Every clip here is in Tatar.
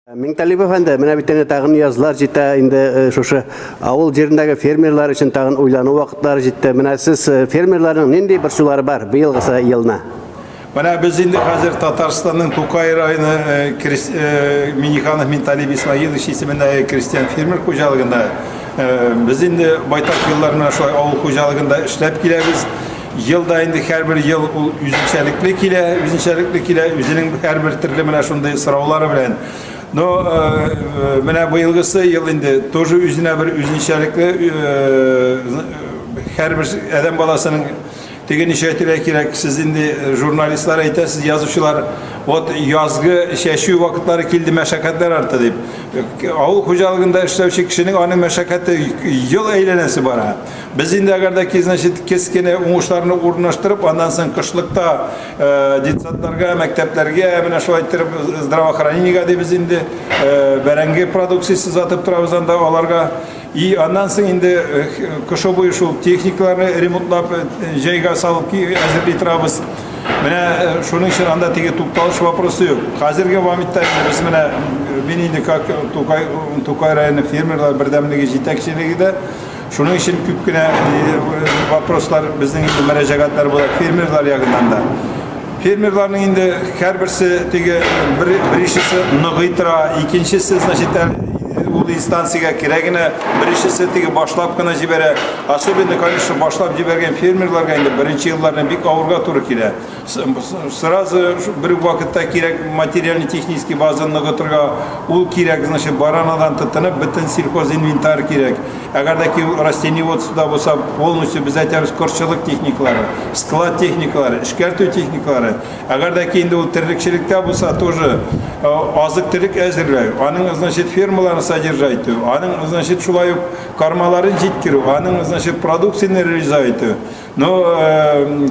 Миңталип әфәнде, менә бит инде тагын язлар җитә, инде шушы авыл җирендәге фермерлар өчен тагын уйлану вакытлары җитте. Менә сез фермерларның нинди борчулары бар быелгысы елны? Менә без инде хәзер Татарстанның Тукай районы Миниханов Минталип Исмагилович исемендәге крестьян фермер хуҗалыгында без инде байтак еллар менә шулай авыл хуҗалыгында эшләп киләбез. Ел да инде һәрбер ел ул үзенчәлекле килә, үзенчәлекле килә, үзенең һәрбер төрле менә шундый сораулары белән. Но менә быелгысы ел инде тоже үзенә бер үзенчәлекле, һәрбер адәм баласының теге ничә әйтергә кирәк, сез инде журналистлар әйтәсез, язучылар, вот язгы чәчү вакытлары килде, мәшәкатьләр артты дип. Авыл хуҗалыгында эшләүче кешенең аның мәшәкате ел әйләнәсе бара. Без инде әгәр дә ки, значит, кескене уңышларны урнаштырып, аннан соң кышлыкта детсадларга, мәктәпләргә, менә шулай иттереп здравоохранениегә дибез инде, бәрәңге продукциясе сатып торабыз анда аларга. И аннан соң инде кышы буе шул техникаларны ремонтлап, җайга салып әзерли торабыз. Менә шуның өчен анда теге тукталыш вопросы юк. Хәзерге моментта инде без менә мин инде как Тукай, Тукай районы фермерлар бердәмлеге җитәкчелеге дә Шуның өчен күп кенә вопрослар безнең инде мөрәҗәгатьләр була фермерлар ягыннан да. Фермерларның инде һәрберсе теге бер беренчесе ныгый тора, икенчесе, значит, ул инстанциягә керә генә, беренчесе теге башлап кына җибәрә. Особенно, конечно, башлап җибәргән фермерларга инде беренче елларны бик авырга туры килә. Сразу бер үк вакытта кирәк материально-технический базаны ныгытырга, ул кирәк, значит, баранадан тотынып, бөтен сельхозинвентарь кирәк. Әгәр дә ки растениеводствода булса, полностью без әйтәбез кошчылык техникалары, склад техникалары, эшкәртү техникалары. Әгәр дә ки инде ул терлекчелектә булса, тоже азык-төлек әзерләү, аның, значит, фермаларын содержать итү, аның, значит, шулай ук кормаларын җиткерү, аның, значит, продукцияне реализовать итү. Но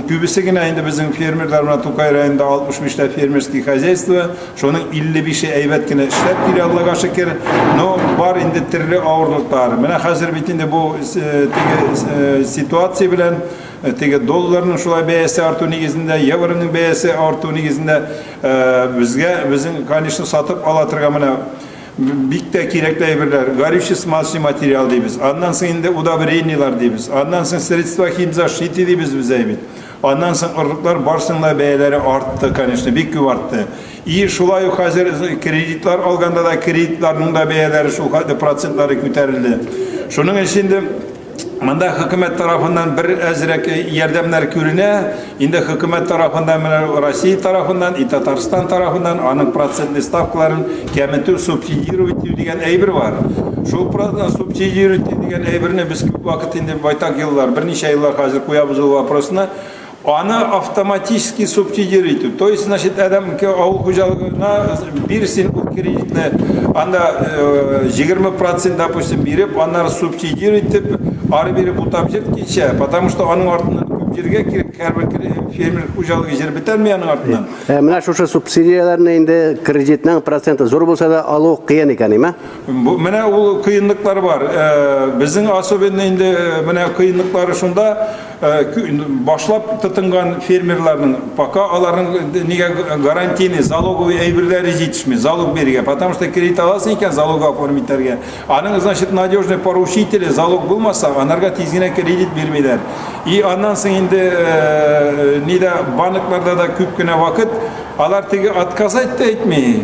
күбесе генә инде безнең фермерлар менә Тукай районында 65 тә фермерский хозяйство, шуның 55-е әйбәт кенә эшләп килә, Аллага шөкер. Но бар инде төрле авырлыклар. Менә хәзер бит инде бу теге ситуация белән теге долларның шулай бәясе арту нигезендә, евроның бәясе арту нигезендә безгә безнең, конечно, сатып ала торган менә бик тә кирәкле әйберләр, горючий смазочный материал дибез, аннан соң инде удобрениелар дибез, аннан соң средства химзащиты дибез без әйбит. Аннан соң орлыклар барсының да бәяләре артты, конечно, бик күп артты. И шулай ук хәзер кредитлар алганда да кредитларның да бәяләре шул хәтле процентлары күтәрелде. Шуның өчен инде Монда хөкүмәт тарафыннан бер әзрәк ярдәмнәр күренә. Инде хөкүмәт тарафыннан менә Россия тарафыннан и Татарстан тарафыннан аның процентный ставкаларын кәметү, субсидировать итү дигән әйбер бар. Шул субсидировать дигән әйберне без күп вакыт инде байтак еллар, берничә еллар хәзер куябыз ул вопросны. Аны автоматически субсидировать итү. То есть, значит, адәм авыл хуҗалыгына бирсен ул кредитны, анда 20%, допустим, биреп, аннары субсидировать итеп, ары бире бутап җирткәнчә, потому что аның артыннан күп җиргә кирәк, һәрбер фермер хуҗалыгы җир бетәлми аның артыннан. Менә шушы субсидияләрне инде кредитның проценты зур булса да алу кыен икән, име? Менә ул кыенлыклар бар. Безнең особенно инде менә кыенлыклары шунда, башлап тотынган фермерларның пока аларның нигә гарантийный залоговый әйберләре җитешми залог бирергә, потому что кредит аласың икән, залог оформить итәргә, аның, значит, надежный поручители залог булмаса, анарга тиз генә кредит бирмиләр. И аннан соң инде нидә банкларда да күп кенә вакыт алар теге отказать та итми,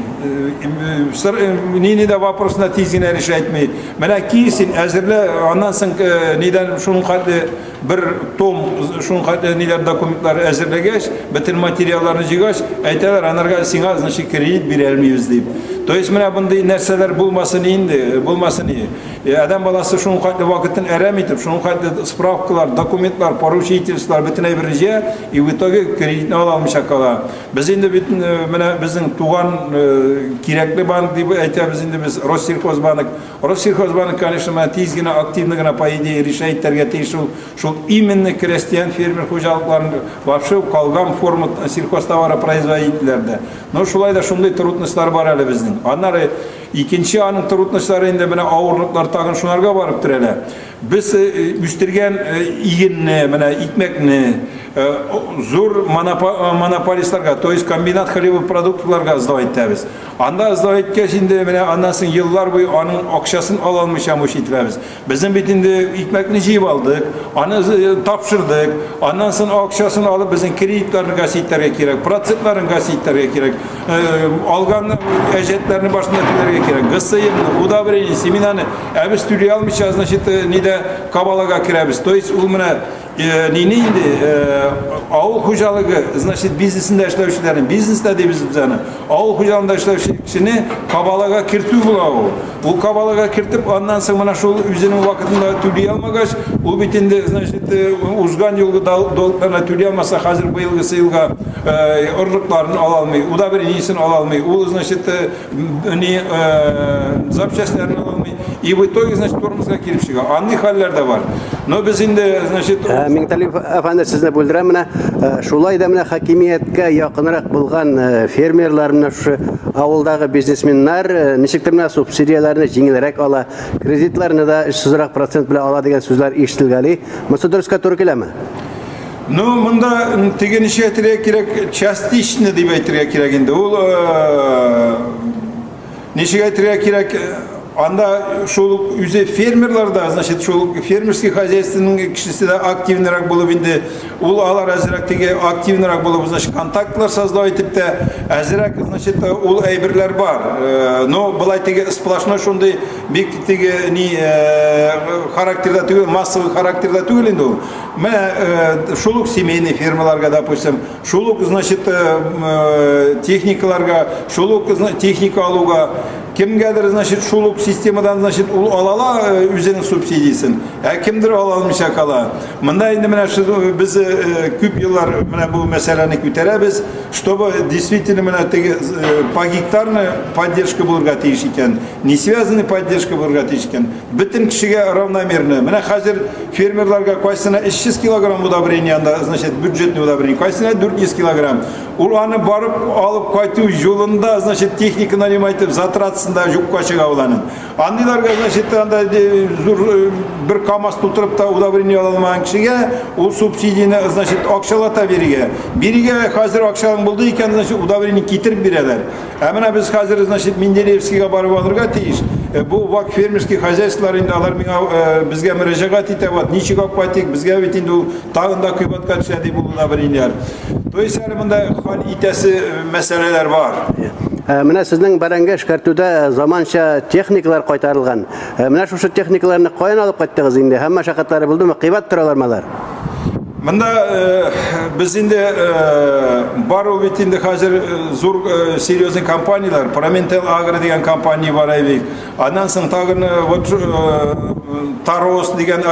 нине дә вопросына тиз генә решать итми. Менә ки син әзерлә, аннан соң нидән шуның хәтле бер том шуның хәтле ниләр документлар әзерләгәч, бөтен материалларны җыйгач, әйтәләр анарга сиңа, значит, кредит бирә алмыйбыз дип. То есть менә мондый нәрсәләр булмасын инде, булмасын и. Адәм баласы шуның хәтле вакытын әрәм итеп, шуның хәтле справкалар, документлар, поручительстволар бөтен әйберне җыя, и в итоге кредитны ала алмыйча кала. Без инде бит менә безнең туган кирәкле банк дип әйтәбез инде без Россельхозбанк. Россельхозбанк, конечно, менә тиз генә, активно гына, по идее, решать итәргә тиеш ул, шул именно крестьян фермер хуҗалыкларын вообще калган форма сельхозтоваропроизводительләрдә. Но шулай да шундый трудностьлар бар әле безнең. Аннары икенче аның трудностьлары инде менә авырлыклар тагын шунарга барып терәлә. Без үстергән игенне, менә икмәкне зур монополистларга, то есть комбинат хлебопродуктларга сдавать итәбез. Анда сдавать иткәч инде менә аннан соң еллар буе аның акчасын ала алмыйча муч ителәбез. Безнең бит инде икмәкне җыеп алдык, аны тапшырдык, аннан соң акчасын алып безнең кредитларны гасить итәргә кирәк, процентларын гасить итәргә кирәк, алган әҗәтләрне башында түләргә кирәк, ГСМны, удобрение, семенаны, ә без түли алмыйча, значит, нидә кабалага керәбез. То есть ул менә нине инде авыл хуҗалыгы, значит, бизнесында эшләүчеләрне, бизнеста дибез без аны, авыл хуҗалыгында эшләүче кешене кабалага кертү була ул. Ул кабалага кертеп, аннан соң менә шул үзенең вакытында түли алмагач, ул бит инде, значит, узган елгы долгларны түли алмаса, хәзер быелгысы елга орлыкларын ала алмый, удобрениесен ала алмый, ул, значит, ни запчастьләрен ала алмый. И в итоге, значит, тормозга килеп чыга. Андый хәлләр дә бар. Но без инде, значит, Миңталиев әфәнде, сезне бүлдерәм менә. Шулай да менә хакимияткә якынрак булган фермерлар, менә шушы авылдагы бизнесменнар ничектер менә субсидияләрне җиңелрәк ала, кредитларны да очсызрак процент белән ала дигән сүзләр ишетелгәли. Монысы дөрескә туры киләме? Ну, монда теге ничә әйтергә кирәк, частично дип әйтергә кирәк инде. Ул ничек әйтергә кирәк, анда шул үзе фермерлар да, значит, шул фермерский хозяйствоның кешесе дә активнырак булып инде, ул алар әзрәк теге активнырак булып, значит, контактлар создавать итеп тә, әзрәк, значит, ул әйберләр бар. Но былай теге сплошной шундый бик теге ни характерда түгел, массовый характерда түгел инде ул. Менә шул ук семейный фермаларга, допустим, шул ук, значит, техникаларга, шул ук техника алуга, кемгәдер, значит, шул ук системадан, значит, ул ала ала үзенең субсидиясен, ә кемдер ала алмыйча кала. Монда инде менә без күп еллар менә бу мәсьәләне күтәрәбез, чтобы действительно менә теге по гектарный поддержка булырга тиеш икән, не связанный поддержка булырга тиеш икән. Бөтен кешегә равномерно. Менә хәзер фермерларга кайсына 300 килограмм удобрение анда, значит, бюджетный удобрение, кайсына 400 килограмм. Ул аны барып алып кайту юлында, значит, техника нанимать итеп, затратсында юкка чыга ул аның. Андыйларга, значит, анда зур бер КАМАЗ тутырып та удобрение ала алмаган кешегә ул субсидияне, значит, акчалата бирергә. Бирергә хәзер акчаң булды икән, значит, удобрение китереп бирәләр. Ә менә без хәзер, значит, Менделеевскийга барып алырга тиеш. Бу вак фермерский хозяйстволар инде алар миңа безгә мөрәҗәгать итә, вот ничек алып кайтыйк, безгә бит инде ул тагын да кыйбатка төшә дип ул удобрениеләр. То есть әле монда хәл итәсе мәсьәләләр бар. Менә сезнең бәрәңге эшкәртүдә заманча техникалар кайтарылган. Менә шушы техникаларны каян алып кайттыгыз инде? Һәм мәшәкатьләре булдымы? Кыйбат торалармы алар? Монда без инде бар ул бит инде хәзер зур серьезный компанияләр, Проминтел Агро дигән компания бар әйбик. Аннан соң тагын вот Тарос дигән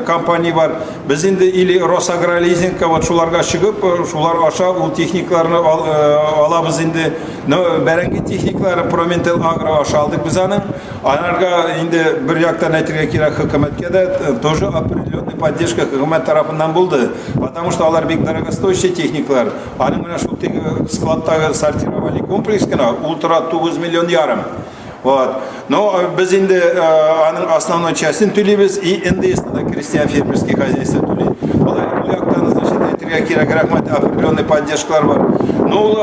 компания бар. Без инде или Росагролизингка вот шуларга чыгып, шулар аша ул техникаларны алабыз инде. Но бәрәңге техникалары Проминтел Агро аша алдык без аның. Анарга инде бер яктан әйтергә кирәк, хөкүмәткә дә тоже определенный поддержка хөкүмәт тарафыннан булды. Потому что алар бик дорогостоящий техникалар. Аның менә шул теге складтагы сортировальный комплекс кына ул тора 9 миллион ярым. Вот. Но без инде аның основной частен түлибез и НДС да крестьян фермерский хозяйство түли. Алар ул яктан, значит, әйтергә кирәк, рәхмәт, определенный поддержкалар бар. Ну, ул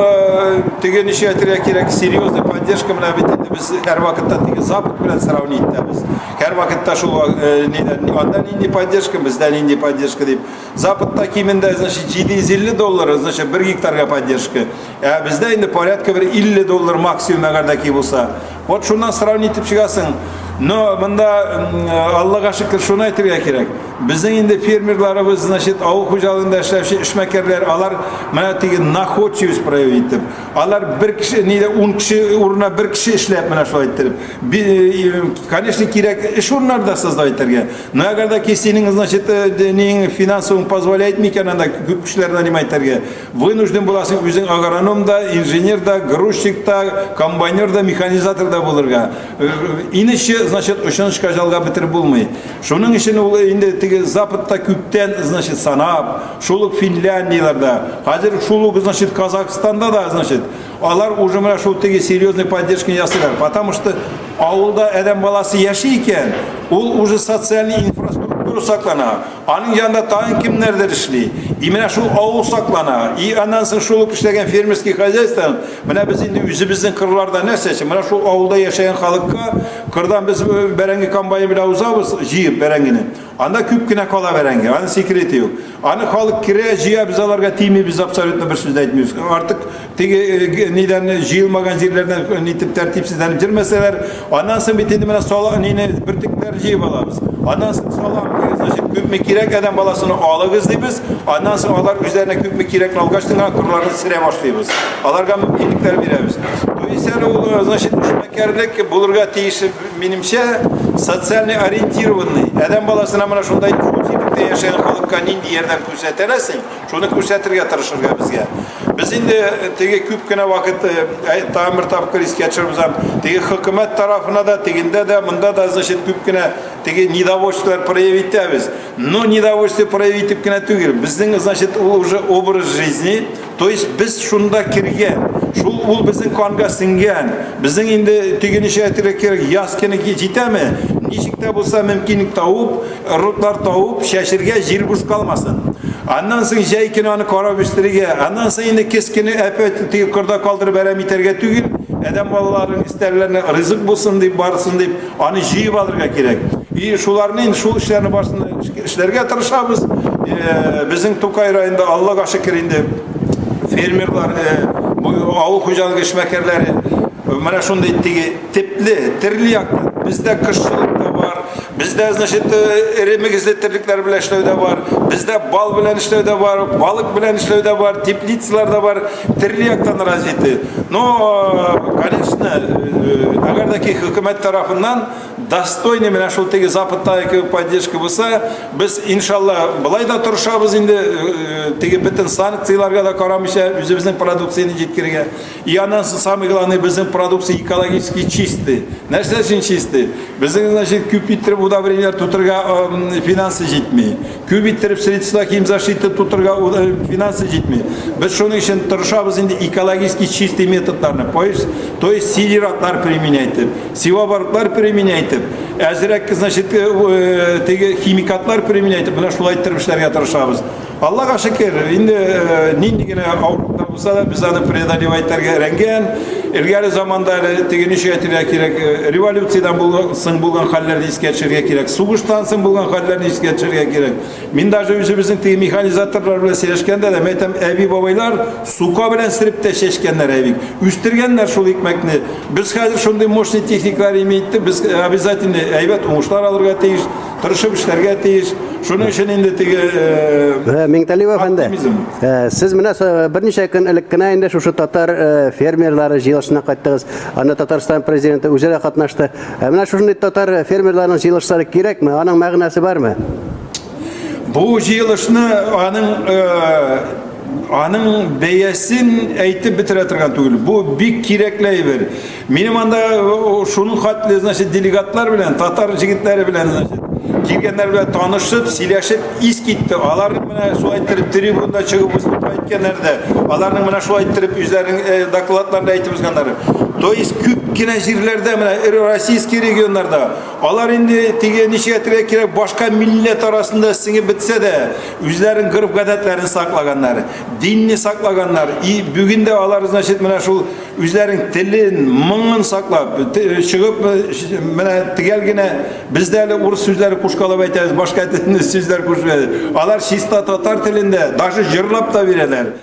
теге ничә әйтергә кирәк, серьезный поддержка менә бит инде без һәрвакытта теге Запад белән сравнить итәбез. Һәрвакытта шул нидән, анда нинди поддержка, бездә нинди поддержка дип. Западта кимендә, значит, 750 доллар, значит, бер гектарга поддержка. Ә бездә инде порядка бер 50 доллар максимум әгәр дә ки булса. Вот шуннан сравнить итеп чыгасың. Но монда Аллага шөкер шуны әйтергә кирәк. Безнең инде фермерларыбыз, значит, авыл хуҗалыгында эшләүче эшмәкәрләр, алар менә теге находчивость проявить итеп, алар бер кеше, нидә 10 кеше урынына бер кеше эшләп менә шулай иттереп. Конечно, кирәк эш урыннары да создавать итәргә. Но әгәр дә ки синең, значит, нең финансовың позволяет микән анда күп кешеләрне нанимать итәргә. Вынужден буласың үзең агроном да, инженер да, грузчик та, комбайнер да, механизатор да булырга. Инече, значит, очын-очка җалга бетереп булмый. Шуның өчен ул инде теге Западта күптән, значит, санап, шул ук Финляндияләрдә, хәзер шул ук, значит, Казахстанда да, значит, алар уже менә шул теге серьезный поддержка ясыйлар. Потому что авылда адәм баласы яши икән, ул уже социальный инфраструктура саклана. Аның янында тагын кемнәрдер эшли. И менә шул авыл саклана. И аннан соң шул ук эшләгән фермерский хозяйство, менә без инде үзебезнең кырларда нәрсә өчен? Менә шул авылда яшәгән халыкка кырдан без бәрәңге комбайны белән узабыз, җыеп бәрәңгене. Анда күп кенә кала бәрәңге, аның секреты юк. Аны халык керә, җыя, без аларга тимибез, абсолютно бер сүз дә әйтмибез. Артык теге нидән җыелмаган җирләрдән нитеп тәртипсезләнеп йөрмәсәләр, аннан соң бит инде менә сала нине бөртекләр җыеп алабыз. Аннан соң салам, значит, күпме кирәк адәм баласына алыгыз дибез. Аннан соң алар үзләренә күпме кирәкне алгач кына кырларны сөрә башлыйбыз. Аларга мөмкинлекләр бирәбез. То есть әле ул, значит, эшмәкәрлек булырга тиеш, минемчә, социально ориентированный. Адәм баласына менә шундай шул җирлектә яшәгән халыкка нинди ярдәм күрсәтә аласың, шуны күрсәтергә тырышырга безгә. Без инде теге күп кенә вакыт тагын бер тапкыр искә төшереп узам. Теге хөкүмәт тарафына да, тегендә дә, монда да, значит, күп кенә теге недовольстволар проявить итәбез. Но недовольство проявить итеп кенә түгел. Безнең, значит, ул уже образ жизни, то есть без шунда кергән. Шул ул безнең канга сеңгән. Безнең инде теге ничә әйтергә кирәк, яз көне җитәме? Ничек тә булса мөмкинлек табып, орлыклар табып, чәчергә җир буш калмасын. Аннан соң җәй көне аны карап үстерергә, аннан соң инде көз көне әпәт теге кырда калдырып әрәм итәргә түгел, адәм балаларының өстәлләренә ризык булсын дип, барсын дип, аны җыеп алырга кирәк. И шуларны инде шул эшләрне барысын эшләргә тырышабыз. Безнең Тукай районында Аллага шөкер инде фермерлар, авыл хуҗалыгы эшмәкәрләре менә шундый теге тепле, терле яктан. Бездә кошчылык та бар, бездә, значит, эре мөгезле терлекләр белән эшләү дә бар, бездә бал белән эшләү дә бар, балык белән эшләү дә бар, теплицалар да бар, терле яктан развиты. Но, конечно, әгәр дә ки хөкүмәт тарафыннан достойный менә шул теге Западтагы кебек поддержка булса, без, иншалла, былай да тырышабыз инде, теге бөтен санкцияләргә дә карамыйча үзебезнең продукцияне җиткерергә. И аннан соң, самое главное, безнең продукция экологически чистый. Нәрсә өчен чистый? Безнең, значит, күп иттереп удобрениеләр тутырырга финансы җитми. Күп иттереп средства химзащиты тутырырга финансы җитми. Без шуның өчен тырышабыз инде экологически чистый методларны, то есть сидератлар применять итеп, севооборотлар применять итеп, әзрәк, значит, теге химикатлар применять итеп, менә шулай иттереп эшләргә тырышабыз. Аллага шөкер, инде нинди генә авырлыклар булса да, без аны преодолевать итәргә өйрәнгән. Элгәре заманда әле теге ничек әйтергә кирәк, революциядән соң булган хәлләрне искә төшерергә кирәк, сугыштан соң булган хәлләрне искә төшерергә кирәк. Мин даже үзебезнең теге механизаторлар белән сөйләшкәндә дә, мен әйтәм, әби-бабайлар сука белән сөреп тә чәчкәннәр әби. Үстергәннәр шул икмәкне. Без хәзер шундый мощный техникалар иметь иттек, без обязательно әйбәт уңышлар алырга тиеш. Тырышып эшләргә тиеш. Шуның өчен инде теге Миңталиев әфәнде, сез менә берничә көн элек кенә инде шушы татар фермерлары җыелышына кайттыгыз. Анда Татарстан президенты үзе дә катнашты. Менә шушындый татар фермерларының җыелышлары кирәкме? Аның мәгънәсе бармы? Бу җыелышны аның аның бәясен әйтеп бетерә торган түгел. Бу бик кирәкле әйбер. Минем анда шуның хәтле, значит, делегатлар белән, татар җегетләре белән, значит, килгәннәр белән танышып, сөйләшеп ис китте. Алар менә шулай иттереп трибунда чыгып выступать иткәннәр дә, аларның менә шулай иттереп үзләренең докладларын да әйтеп узганнары. То есть күп кенә җирләрдә, менә российский регионнарда, алар инде теге ничек әйтергә кирәк, башка милләт арасында сеңеп бетсә дә, үзләренең гореф-гадәтләрен саклаганнар, динне саклаганнар. И бүген дә алар, значит, менә шул үзләренең телен, моңын саклап, чыгып, менә төгәл генә бездә әле урыс сүзләре кушкалап әйтәбез, башка сүзләр кушмыйбыз. Алар чиста татар телендә даже җырлап та бирәләр.